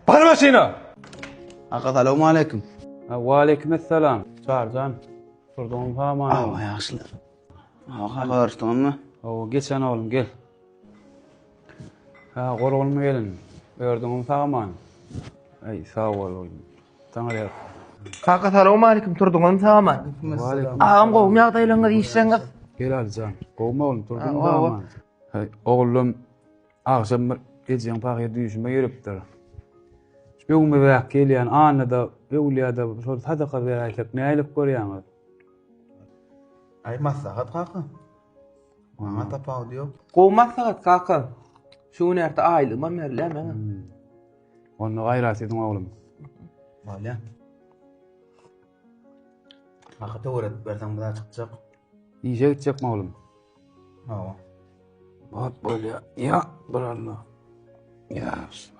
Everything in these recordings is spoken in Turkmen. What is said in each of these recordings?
Bar maşyna! Aka salowmaleýkim. Waleýkim essalam. Çarjan. Turduňmy saman? Awa ýagşylar. Awa kaka görüşdiňmi? Hawa geçen oglum gel. Ha gorgunmy gelin? Ördüňmi sag-aman? Aý sag bol oglum. Saňa ýar. Kaka salowmaleýkim turduňyzmy sag-aman? Waleýkim. Agam gowumy ýagdaýlaryňyz işleriňiz? Gel Alyjan. Gowumy oglum turduňmy Hawa. sag-aman? Haý oglum agşam bir ejeň pahyr düýşüme giripdir. Şu öňümizdäki gelýän Annada öwlüýada şol sadaka beräýsek nälik görýäňiz? Aý maslahat kaka. Maňa tapawudy ýok. Gowy maslahat kaka. Şu gün erte aýlygymam berilýär meňe. Onda gaýrat ediň oglum. Bolýa. Kaka töwir edip berseň biz çykjak. Işe gitjekmi oglum? Hawa. Bot bolýa. Ýa, bir Allah. Ýa, bismillah.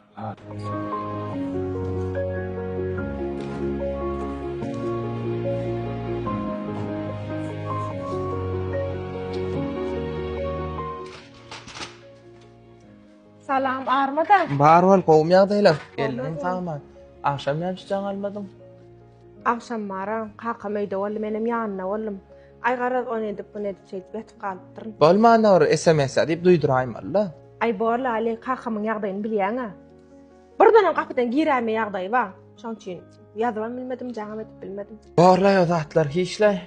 Salam armada. Bar bol gowumy ýagdaýlar? Geldiň sagman. Agşam näme üçin jaň almadyň? Agşam bara kakam öýde boldy, menem ýanynda boldum. Aý garaz ony edip buny edip şeýdip ýatyp galypdyryn. Bolmanda bir sms diýip duýduraýmaly-da. Aý borla Ali kakamyň ýagdaýyny bilýäň-ä. Birdenem gapydan giräýme ýagdaýy bar. Şoň üçin ýazybam bilmedim, jaňam edip bilmedim. Borlaý o zatlar hiçlaý.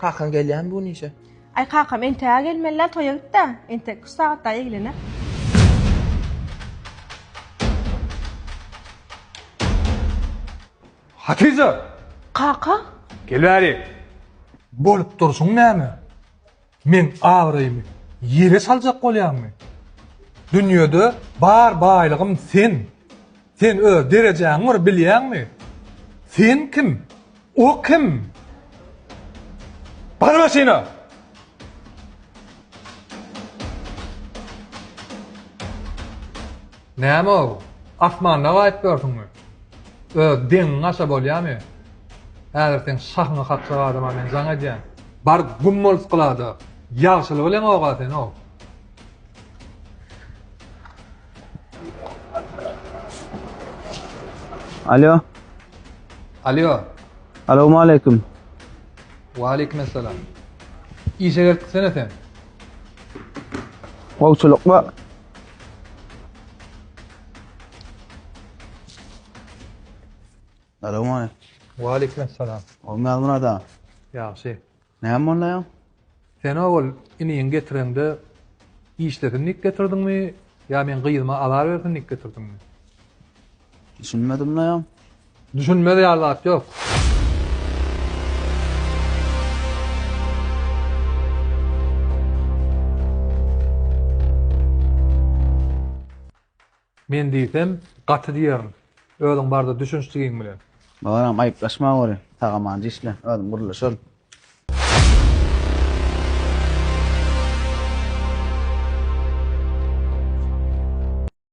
Kakaň gelýärmi bu gün işe? Aý kakam entäge gelmeli-dä toýa gitdä. Entek üç sagat dagy eglener. Hatyja! Kaka? Gel bäri. Bolup durşuň näme? Meň abraýymy ýere saljak bolýaňmy? Dünýede bar baýlygym sen. Sen öz derejäňi bir bilýäňmi? Sen kim? O kim? Bar maşyna! Näme ol? Asmanda gaýyp ýörsüňmi? Öz deňiň aşa bolýamy? Häzir seň şahyňy kakjak adama men jaň edýän. Bar güm bol sklada. Ýagşylyk bileňoga sen-ow. Alo. Alo. Salowmaleýkim. Waleýkim essalam. Işe gelip gitsene sen. Gowçulykmy? Salowmaleýkim. Waleýkim essalam. Gowmy Ýazmyrat aga? Ýagşy. Näme boldy aýaň? Sen ol iniňi getireňde işlesin diýip getirdiňmi ýa meň gyzyma azar bersin diýip getirdiňmi? Düşünmedim aýaň. Düşünmez ýaly zat ýok. Men diýsem, gaty diýerin. Özüň barda düşünişdigiň bilen. Baram aýyplaşma gory. Sag-amanca işle. Özüm gürleşerin.